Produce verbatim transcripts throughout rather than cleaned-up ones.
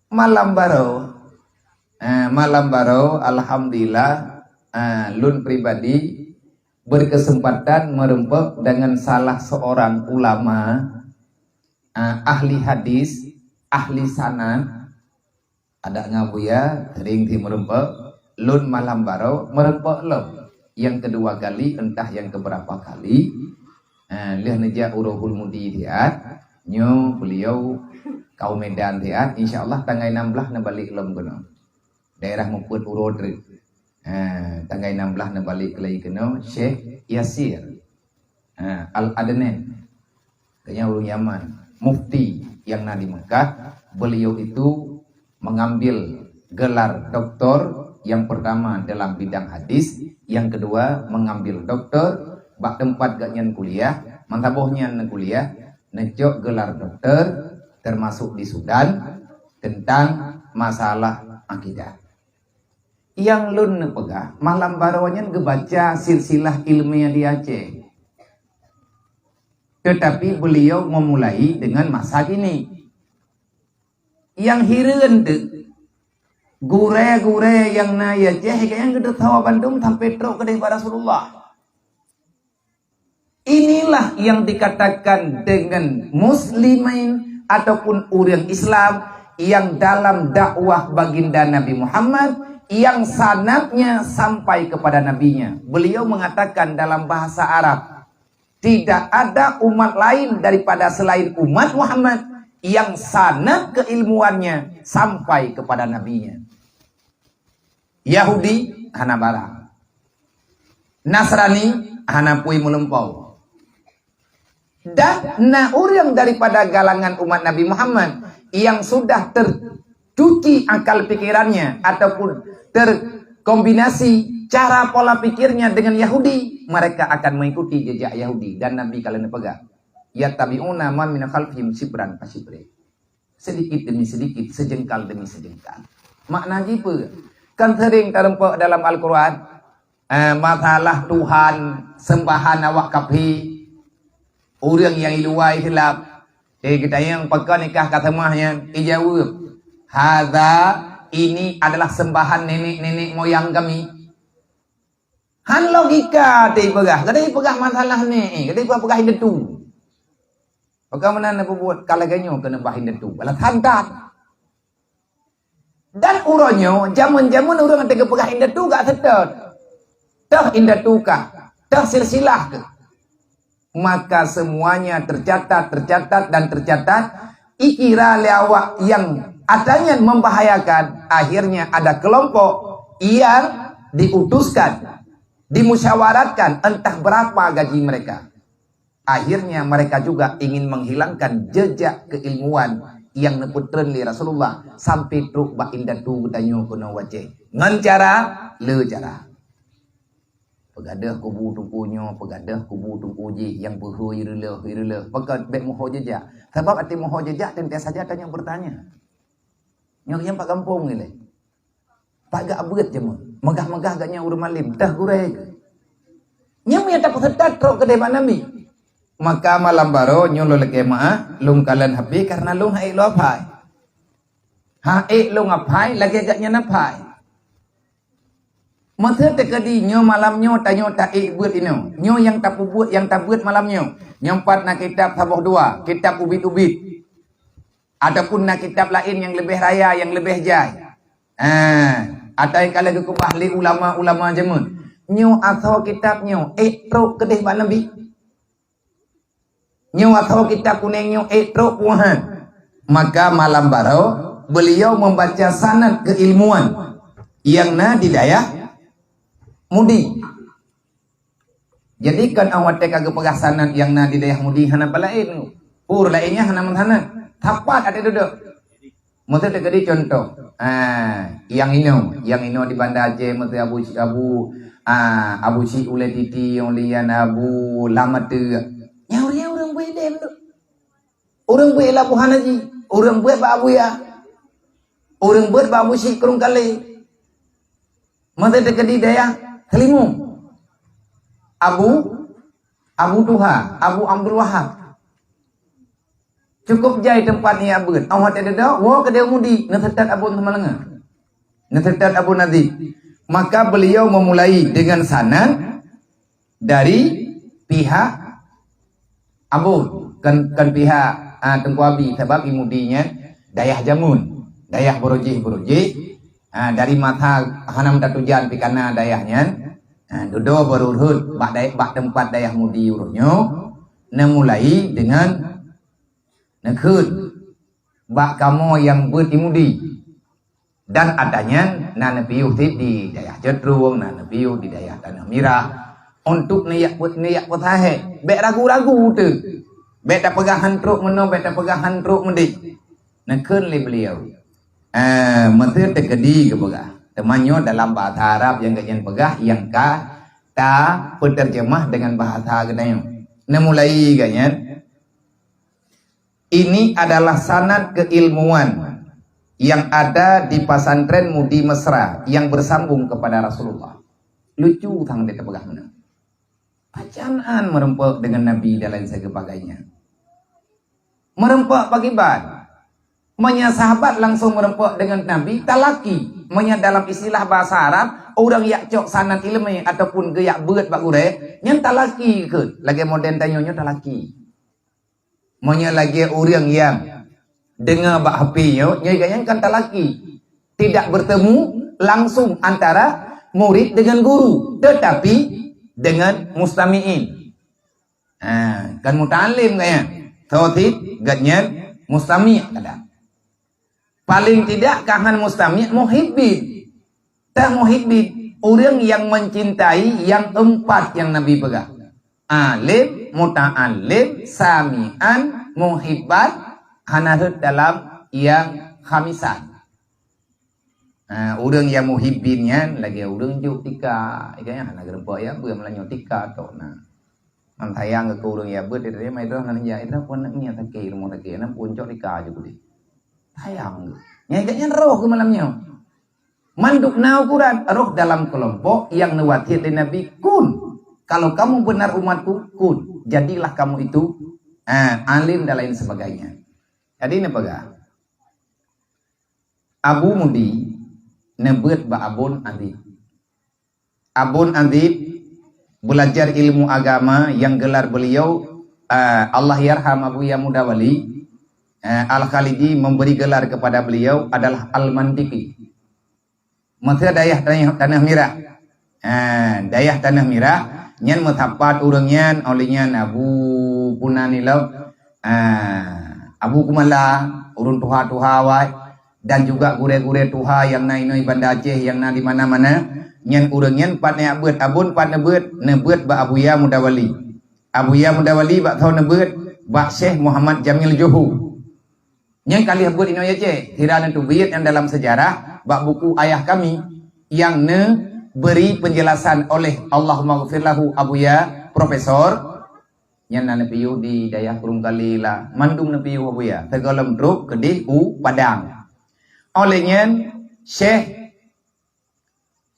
Malam baroe, eh, malam baroe, alhamdulillah, eh, lôn pribadi berkesempatan meureumpok dengan salah seorang ulama, eh, ahli hadis, ahli sanad. Adak ngon Buya sering sih meureumpok, lôn malam baroe meureumpok lom. Yang kedua kali, entah yang keberapa kali, eh, lheueh neujak u Rohul Mudi siat, nyoe beliau ka u Medan siat, insya Allah tanggai enam belas neubalek lom keunoe. Daerah Meupeut uroe treuk. Eh, tanggai enam belas neubalek keulai keunoe, Syekh Yasir, eh, Al-Adnan. Gobnyan ureueng Yaman, mufti nyang na di Mekah. Beliau itu mengambil gelar doktor, yang pertama dalam bidang hadis, yang kedua mengambil doktor bak tempat gobnyan kuliah, meusaboh nyan neukuliah, neucok gelar doktor, termasuk di Sudan, tentang masalah akidah. Nyang lôn neupeugah, malam baroe nyan geubaca silsilah ilmiah di Aceh. Tetapi beliau memulai dengan masa kini. Nyang hireuen teuk, gurée-gurée nyang na di Aceh, nyang geuteusawa bandum sampai trok keudeh bak Rasulullah. Inilah yang dikatakan dengan muslimin ataupun ureueng Islam yang dalam dakwah baginda Nabi Muhammad yang sanadnya sampai kepada nabinya. Beliau mengatakan dalam bahasa Arab, "Tidak ada umat lain daripada selain umat Muhammad yang sanad keilmuannya sampai kepada nabinya." Yahudi hana barang. Nasrani hana pui meulumpoe. Dan na ureueng daripada galangan umat Nabi Muhammad yang sudah tercuci akal pikirannya ataupun terkombinasi cara pola pikirnya dengan Yahudi, mereka akan mengikuti jejak Yahudi. Dan Nabi ka lheueh neupeugah, "Yattabi'una man min khalfihim shibran fa shibrin." Sedikit demi sedikit, sejengkal demi sejengkal. Makna jih peue? Kan sering tareumpok dalam Al-Quran, eh, masalah Tuhan sembahan awak kafé, ureueng nyang i luwa Islam. Eh, geutanyong, "Pakon nikah ka seumah nyan?" Ijaweueb, "Hadza, ini adalah sembahan nenek-nenek moyang kami." Han logika teupeugah, kadang peugah masalah ni, eh, kadang peugah indatu. Bagaimana nak buat kalau ganyo kena bah indatu? Bala santan. Dan uroe nyoe, jameun-jameun ureueng teuka peugah indatu gak seutôt. Teuh indatu kah, teuh silsilah kah. Maka semuanya tercatat, tercatat, dan tercatat. Ikira lé awak yang atanyan membahayakan, akhirnya ada kelompok yang diutuskan, dimusyawaratkan, entah berapa gaji mereka. Akhirnya mereka juga ingin menghilangkan jejak keilmuan yang neupeutreun lé Rasulullah sampai trok bak indatu geutanyoe keunoe u Aceh. Ngon cara, le cara. Peugadeuh kubu teungku nyoe, peugadeuh kubu teungku jih, nyang beuhôi reuleuh-reuleuh. Pakon bèk meuho jejak. Sabab até meuho jejak, teuntèe saja tanyoe beutanya. Nyoe nyang pat gampông ilèe. Pat geubeuet jameun. Meugah-meugah geuh nyan ureueng malém, teuh gurèe. Nyan meunyo tapeuseutôt trok keudeh bak Nabi. Maka malam baroe nyoe lôn lakèe meu'ah, lôn kalon hapé kareuna lôn han ék lôn aphai. Han ék lôn aphai lagèe geuh nyan aphai. Meuseutôt keudéh nyoe malam nyoe tanyoe taék beuet inoe. Nyoe nyang tapeubuet, nyang tabeuet malam nyoe. Nyoe pat na kitab saboh dua, kitab ubit-ubit. Ataupun na kitab laén nyang leubeh raya, nyang leubeh jai. Ah, atawa nyang ka lheueh geukeubah lé ulama-ulama jameun. Nyoe asoe kitab nyoe, ék trok keudéh bak Nabi. Nyoe asoe kitab kunéng nyoe ék trok puhan. Maka malam baroe beliau membaca sanad keilmuan yang na di dayah Mudi. Jadi kan awak watèe ka geupeugah sanad nyang na di dayah Mudi hana peulaén. Pur laén nyan hana meusanad. Sapat até dudoe. Meuseutôt teukeudi contoh. Ah, nyang inoe, nyang inoe di Banda Aceh meuseutôt Abu, Abu, ah, Abu Syik Ulèe Titi, nyang lian Abu Lam Ateuk. Nyan ureueng, ureueng beuet ilèe tu. Ureueng beuet ilèe Abu Hanaji, ureueng beuet bak Abu Ya. Ureueng beuet bak Abu Syik Krueng Kalé. Meuseutôt teukeudi dayah Seulimong. Abu, Abu Tuha, Abu Abdul Wahab. Cukup jai teumpat nyak beuet. Awai watèe dudoe, woe keudéh u Mudi, neuseutôt Abon Seumalanga. Neuseutôt Abon Adib. Maka beliau memulai dengan sanad dari pihak Abon, kon, kon pihak, ah, Teungku Abi, sabab i Mudi nyan dayah jameun, dayah beurojih-beurojih. Ah, dari masa hana meutatujan pih ka na dayah nyan, ah, dudoe beureuhot bak day-, bak teumpat dayah Mudi uroe nyoe, neumulai dengan neukheun bak kamoe nyang beuet i Mudi. Dan atra nyan na neupiôh cit di dayah Ceutrong, na neupiôh di dayah Tanoh Mirah. Untuk neujak peu-, neujak peusahe, bèk ragu-ragu teuh. Bèk tapeugah han trok meunoe, bèk tapeugah han trok meudéh. Neukheun lé beliau. Eh, meusé teukeudi geupeugah. Teuma nyoe dalam bahasa Arab nyang gobnyan peugah nyang ka tapeuteurjeumah deungon bahasa geutanyoe. Neumulai gobnyan, "Ini adalah sanad keilmuan yang ada di pesantren Mudi Mesra yang bersambung kepada Rasulullah." Lucu sang dia teupeugah meunan. Pajan an meureumpok deungon Nabi dan lain sebagainya. Meureumpok pakriban? Meunyoe sahabat langsung meureumpok deungon Nabi, talaki. Meunyoe dalam istilah bahasa Arab, ureueng jak cok sanad ileumèe ataupun geujak beuet bak gurèe, nyan talaki kheun. Lagèe modern tanyoe nyoe talaki. Meunyoe lagèe ureueng nyang deungoe bak H P nyoe, nyoe gobnyan kan talaki. Tidak bertemu langsung antara murid dengan guru, tetapi dengan mustami'in. Ha, kan muta'allim gobnyan. Tho cit gobnyan mustami' kadang. Paling tidak ka han mustami', muhibbin. Tah muhibbin, ureueng nyang mencintai nyang empat nyang Nabi peugah. Alim, muta'allim, sami'an, muhibban, hana rhot dalam nyang khamisan. Ha, ureueng nyang muhibbin nyan lagèe ureueng jok tika. Ikanya hana geureumpok ya, beuh meulanyok tika tok na. Ngon sayang keu ureueng ya beuet, dia mai droe ngon ya, "Ida pun nak ngieng sakét, rumoh sakét, na pun cok tika ju kudeh." Sayang. Nyan gobnyan roh keu malam nyoe. Mandum na ukuran roh dalam kelompok nyang neuwasiet lé Nabi, "Kun. Kalau kamu benar umatku, kun. Jadilah kamu itu, ah, alim dan lain sebagainya." Jadi neupeugah, Abu Mudi neubeuet bak Abon Adib. Abon Adib belajar ilmu agama yang gelar beliau, eh, Allahyarham Abuya Mudawali, eh, Al-Khalidi memberi gelar kepada beliau adalah Al-Mantiqi. Masa dayah Tanoh, Tanoh Mirah. Eh, dayah Tanoh Mirah, nyan meusapat ureueng nyan, oleh nyan Abu Punan ilok, eh, Abu Kumala, ureueng tuha-tuha awai, dan juga gurèe-gurèe tuha nyang na inoe Banda Aceh nyang na di mana-mana, nyan ureueng nyan pat neujak beuet, Abon pat neubeuet, neubeuet bak Abuya Mudawali. Abuya Mudawali bak tho neubeuet bak Syekh Muhammad Jamil Johor. Nyan ka lheueh beuet inoe Aceh, sira neuteubiet nyang dalam sejarah bak buku ayah kami nyang neuberi penjelasan oleh, Allahumma ghfir lahu, Abuya Profesor. Nyan na neupiôh di dayah Krueng Galila, mandum neupiôh Abuya, sigohlom trok keudeh u Padang. Oleh nyan, Syekh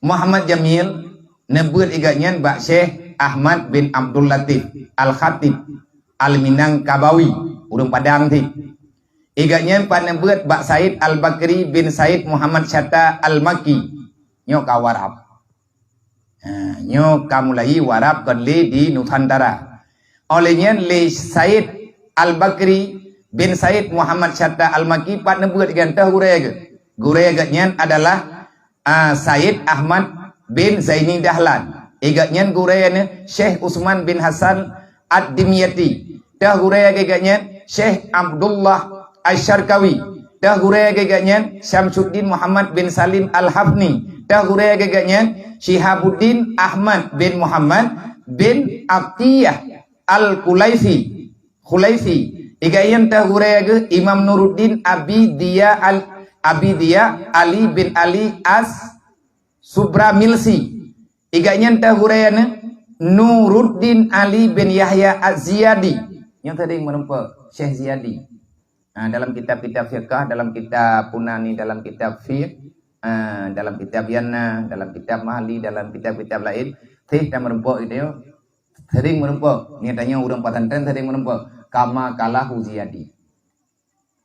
Muhammad Jamil neubeuet igat nyan bak Syekh Ahmad bin Abdul Latif Al-Khatib Al-Minangkabawi, ureueng Padang cit. Igat nyan pat neubeuet bak Said Al-Bakri bin Said Muhammad Syatta Al-Makki. Nyoe ka Warab. Ha, nyoe ka mulai Warab kon lé di Nusantara. Oleh nyan lé Said Al-Bakri bin Said Muhammad Syatta Al-Makki pat neubeuet igat teuh gurèe geuh. Gurèe geuh nyan adalah, ah, Said Ahmad bin Zaini Dahlan. Igat nyan gurèe nyan Syekh Usman bin Hasan Ad-Dimyati. Teuh gurèe geuh igat nyan Syekh Abdullah Asy-Syarkawi. Teuh gurèe geuh igat nyan Syamsuddin Muhammad bin Salim Al-Hafni. Teuh gurèe geuh igat nyan Syihabuddin Ahmad bin Muhammad bin Atiyah Al-Kulaisi. Khulaisi. Igat nyan teuh gurèe geuh Imam Nuruddin Abi Diya Al-, Abi Diya Ali bin Ali As-Subramilsi. Igat nyan teuh gurèe nyan Nuruddin Ali bin Yahya Az-Ziyadi. Nyoe teuh ding meureumpok Syekh Ziyadi. Ha, dalam kitab-kitab fiqah, dalam kitab Punani, dalam kitab fiqh, ha, dalam kitab Yana, dalam kitab Mahli, dalam kitab-kitab laén, teuh tameureumpok geutanyoe. Sering meureumpok. Nyan tanyoe ureueng pesantren sering meureumpok. Kama kalahu Ziyadi.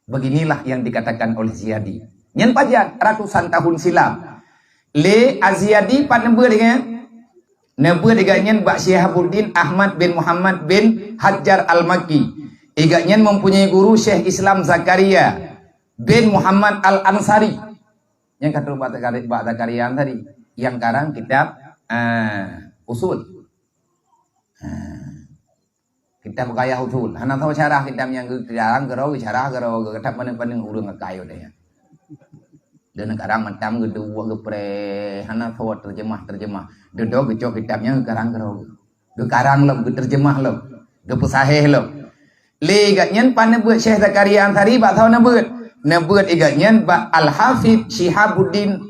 Beginilah yang dikatakan oleh Ziyadi. Nyan pajan ratusan tahun silam. Lé Az-Ziyadi pat neubeuet nyan? Neubeuet igat nyan bak Syihabuddin Ahmad bin Muhammad bin Hajar Al-Makki. Igat nyan mempunyai guru Syekh Islam Zakaria bin Muhammad Al-Ansari. Nyang ka trok bak Zakari-, bak Zakaria Ansari. Nyang karang kitab, ah, usul. Ah. Kitab Ghayah Usul. Hana tho syarah kitab nyang geukarang keudroe, geusyarah keudroe, geutab paneuk-paneuk ureueng akai watèe nyan. Dan karang mantong geuduek geupreh, hana tho terjemah-terjemah. Dudoe geucok kitab nyang geukarang keudroe. Geukarang lom, geuterjemah lom, geupeusahéh lom. Lé igat nyan pat neubeuet Syekh Zakaria Ansari bak tho neubeuet. Neubeuet igat nyan bak Al-Hafidz Syihabuddin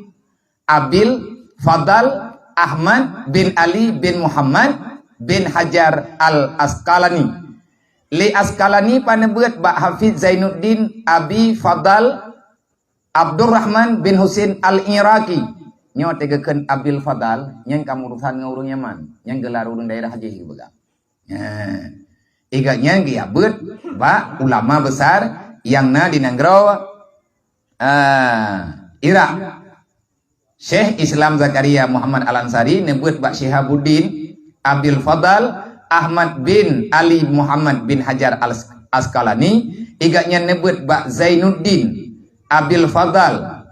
Abil Fadal Ahmad bin Ali bin Muhammad bin Hajar Al-Asqalani. Lé Asqalani pat neubeuet bak Hafidz Zainuddin Abi Fadal Abdurrahman bin Husain Al-Iraqi. Nyoe teugeukheun Abil Fadal, nyang ka meurusan ngon ureueng Yaman, nyang geular ureueng daerah jih geupeugah. Nyan. Igat nyan geuyabeuet bak ulama besar nyang na di nanggroe, ah, Irak. Syekh Islam Zakaria Muhammad Al-Ansari neubeuet bak Syihabuddin Abil Fadal Ahmad bin Ali Muhammad bin Hajar Al-, Asqalani, igat nyan neubeuet bak Zainuddin Abil Fadal,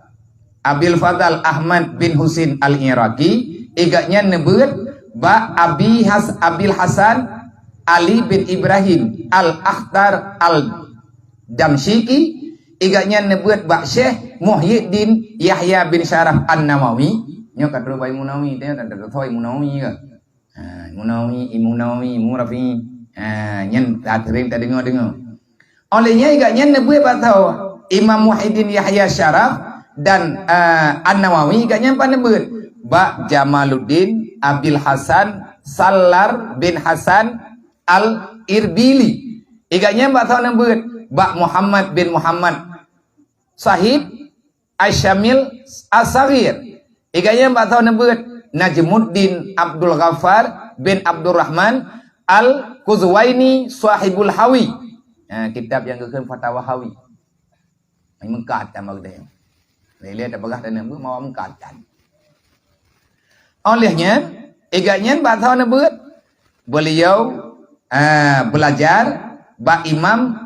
Abil Fadal Ahmad bin Husain Al-Iraqi, igat nyan neubeuet bak Abi Has-, Abil Hasan Ali bin Ibrahim Al-Akhtar Al-Damsyiki, igat nyan neubeuet bak Syekh Muhyiddin Yahya bin Syaraf An-Nawawi. Nyoe ka trok bak Imam Nawawi, teuh, teuh, teuh, Imam Nawawi ke? Ha, Imam Nawawi, Imam Nawawi, Imam Rafi'i. Ha, nyan that sering tadeungoe-deungoe. Óh lheueh nyan igat nyan neubeuet bak tho Imam Muhyiddin Yahya Syaraf dan, eh, An-Nawawi igat nyan pat neubeuet bak Jamaluddin Abil Hasan Sallar bin Hasan Al-Irbili. Igat nyan bak tho neubeuet bak Muhammad bin Muhammad Sahib Asyamil As-Saghir. Igat nyan bak tho neubeuet Najmuddin Abdul Ghaffar bin Abdurrahman Al-Quzwaini Sahibul Hawi. Ha, kitab nyang geukheun Fatawa Hawi. Meungkat tan bak geutanyoe. Lé-lé tapeugah taneuk beuet mawa meungkat tan. Óh lheueh nyan, igat nyan bak tho neubeuet beliau, ah, belajar bak Imam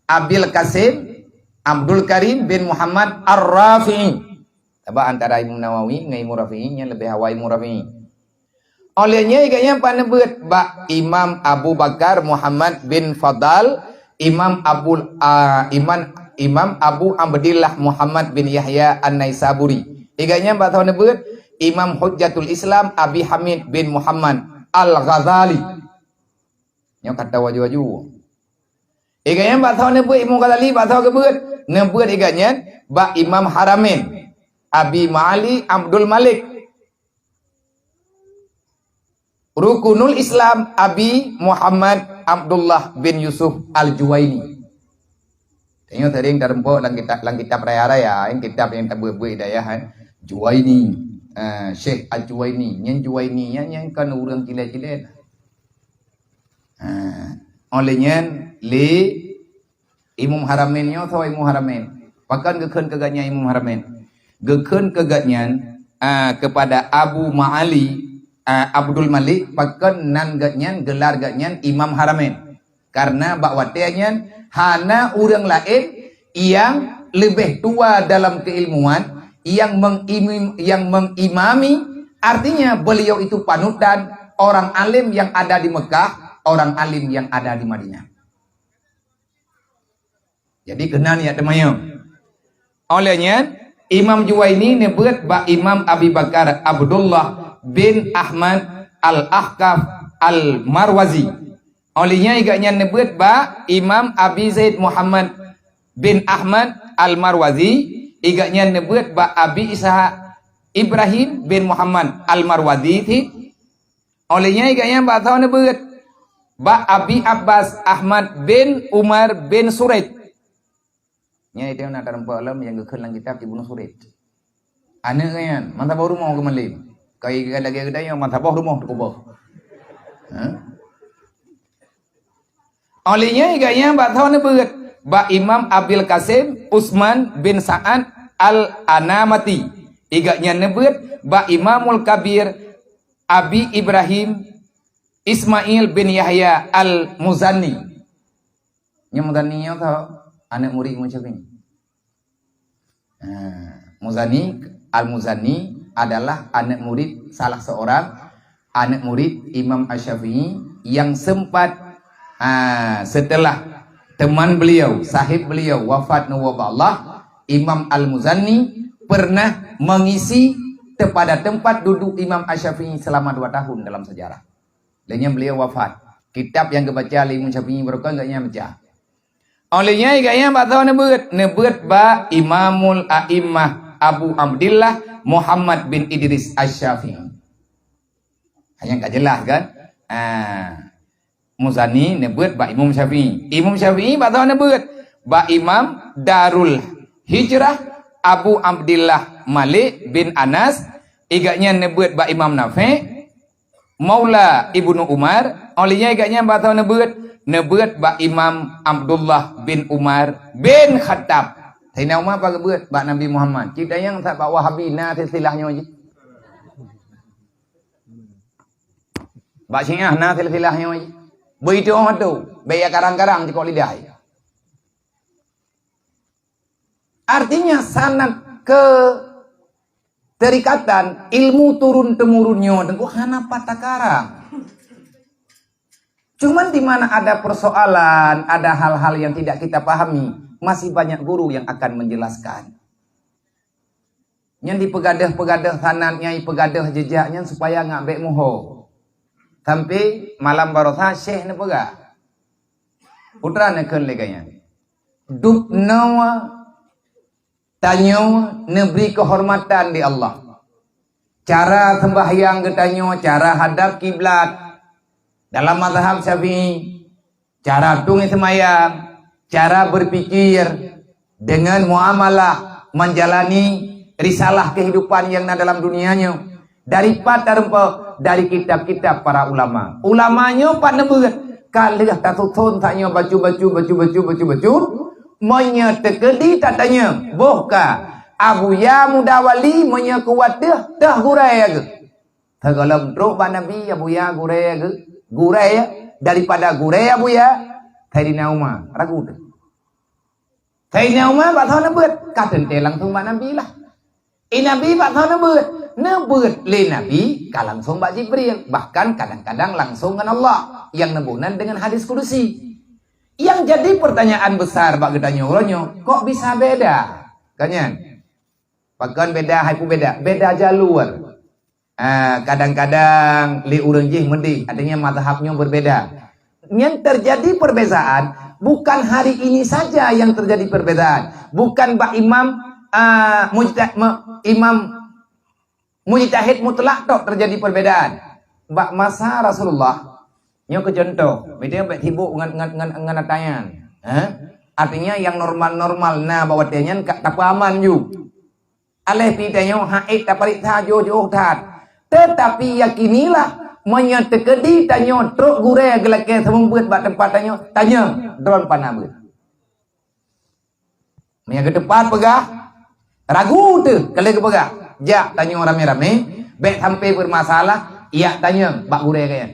Abil Qasim Abdul Karim bin Muhammad Ar-Rafi'i. Sabab antara Imam Nawawi ngon Imam Rafi'i nyan leubeh awai Imam Rafi'i. Óh lheueh nyan igat nyan pat neubeuet bak Imam Abu Bakar Muhammad bin Fadal, Imam Abul, ah, Iman, Imam Abu Abdillah Muhammad bin Yahya An-Naisaburi. Igat nyan bak tho neubeuet Imam Hujjatul Islam Abi Hamid bin Muhammad Al-Ghazali. Nyoe ka trok waju-waju. Igat nyan bak tho neubeuet Imam Ghazali, bak tho geubeuet, neubeuet igat nyan bak Imam Haramain Abi Ma'ali Abdul Malik. Rukunul Islam Abi Muhammad Abdullah bin Yusuf Al-Juwaini. Tanyoe sering tareumpok lam kitab, lam kitab raya-raya, nyang kitab nyang tabeuet-beuet hidayah, eh. Juwaini, eh, Syekh Al-Juwaini. Nyan Juwaini nyan, nyan kon ureueng cilek-cilek. Ha, óh lheueh nyan lé Imam Haramain nyoe, soe Imam Haramain? Pakon geukheun keu gobnyan Imam Haramain? Geukheun keu gobnyan, ah, kepada Abu Ma'ali, ah, Abdul Malik, pakon nan gobnyan, gelar gobnyan Imam Haramain? Karena bak watèe nyan hana ureueng laén nyang leubeh tua dalam keilmuan, yang mengimim-, yang mengimami, artinya beliau itu panutan orang alim yang ada di Mekah, orang alim yang ada di Madinah. Jadi keunan jak teumanyong. Óh lheueh nyan, Imam Juwaini neubeuet bak Imam Abi Bakar Abdullah bin Ahmad Al-Ahkaf Al-Marwazi. Óh lheueh nyan igat nyan neubeuet bak Imam Abi Zaid Muhammad bin Ahmad Al-Marwazi, igat nyan neubeuet bak Abi Ishaq Ibrahim bin Muhammad Al-Marwazi cit. Óh lheueh nyan igat nyan bak tho neubeuet bak Abi Abbas Ahmad bin Umar bin Suraid. Nyan itu na tareumpok lom nyang geukheun lam kitab Ibnu Suraid. Aneuk nyan, masa boh rumoh keumalem. Kai lagèe geutanyoe, masa boh rumoh teukuboh. Ha? Óh lheueh nyan igat nyan bak tho neubeuet bak Imam Abil Qasim Utsman bin Sa'ad Al-Anamati. Iga nyan neubeuet bak Imamul Kabir Abi Ibrahim Ismail bin Yahya Al-Muzani. Nyoe Muzani nyoe tho, aneuk murid Imam Syafi'i. Ha, Muzani, Al-Muzani adalah aneuk murid, salah seorang aneuk murid Imam Asy-Syafi'i yang sempat, ha, setelah teman beliau, sahib beliau wafat neuwoe bak Allah, Imam Al-Muzani pernah mengisi kepada tempat duduk Imam Asy-Syafi'i selama dua tahun dalam sejarah. Lheueh nyan beliau wafat. Kitab nyang geubaca lé Imam Syafi'i barokon gobnyan baca. Óh lheueh nyan gobnyan bak soe neubeuet? Neubeuet bak Imamul A'immah Abu Abdillah Muhammad bin Idris Asy-Syafi'i. Hanya ka jelas kan? Ah, Muzani neubeuet bak Imam Syafi'i. Imam Syafi'i bak soe neubeuet? Bak Imam Darul Hijrah Abu Abdillah Malik bin Anas. Iga nyan neubeuet bak Imam Nafi', Maula Ibnu Umar. Óh lheueh nyan iga nyan bak soe neubeuet? Neubeuet bak Imam Abdullah bin Umar bin Khattab. Saidina Umar bak geubeuet bak Nabi Muhammad. Cit tanyong that bak Wahabi na silsilah nyoe jih. Bak Syiah na silsilah nyoe jih. Beuitong tu, bèk ya karang-karang cukôp lidah. Artinya sanad keutarikatan, ilmu turun-temurun nyoe teungku hana pat takarang. Cuman di mana ada persoalan, ada hal-hal yang tidak kita pahami, masih banyak guru yang akan menjelaskan. Nyan dipeugadôh-peugadôh sanad nyan, ipeugadôh jeujak nyan supaya ngat bèk muho. Sampai malam baroesa Syekh neupeugah. Putra neukheun lé gobnyan. Dubnoe tanyoe neubri keuhormatan di Allah. Cara seumbahyang geutanyoe, cara hadab kiblat dalam mazhab Syafi'i, cara tueng seumayang, cara berpikir, dengan muamalah, menjalani risalah kehidupan yang na dalam dunia nyoe. Dari pat tarumpok? Dari kitab-kitab para ulama. Ulama nyoe pat neubeuet? Ka lheueh tasuson tanyoe bacu-bacu, bacu-bacu, bacu-bacu. Meunyoe teukeudi tatanyong, boh ka Abuya Muda Wali meunyoe kuat teuh, teuh gurèe geuh. Teugohlom trok bak Nabi, Abuya gurèe geuh, gurèe daripada gurèe Abuya, Saidina Umar ragu teuh. Saidina Umar bak soe neubeuet? Ka teuntèe langsung bak Nabi lah. I Nabi bak soe neubeuet? Neubeuet lé Nabi ka langsung bak Jibril, bahkan kadang-kadang langsung ngon Allah, nyang neubeunan dengan hadis kudusi. Yang jadi pertanyaan besar bak geutanyoe uroe nyoe, kok bisa beda? Kan nyan? Pakon beda, hai peue beda? Beda jalur. Ah, kadang-kadang lé ureueng jih meudeh, artinya mazhab nyoe berbeda. Yang terjadi perbezaan, bukan hari ini saja yang terjadi perbezaan. Bukan bak imam, ah, mujta-, me-, imam mujtahid mutlak tok terjadi perbedaan. Bak masa Rasulullah, nyoe keu contoh, miseue bèk sibuk ngon, ngon, ngon, ngon ata nyan. Eh? Artinya yang normal-normal na bak watèe nyan ka tapeuaman ju. Aléh pih tanyoe hana ék tapareksa jiôh-jiôh that. Tetapi yakinilah, meunyoe teukeudi tanyoe trok gurèe geulakèe seumeubeuet bak teumpat tanyoe, tanyoe droe pana beuet. Meunyoe geuteupat peugah, ragu teuh ka lheueh geupeugah. Jak tanyoe ramé-ramé, bèk sampai beurmasalah, jak tanyoe bak gurèe geuh nyan.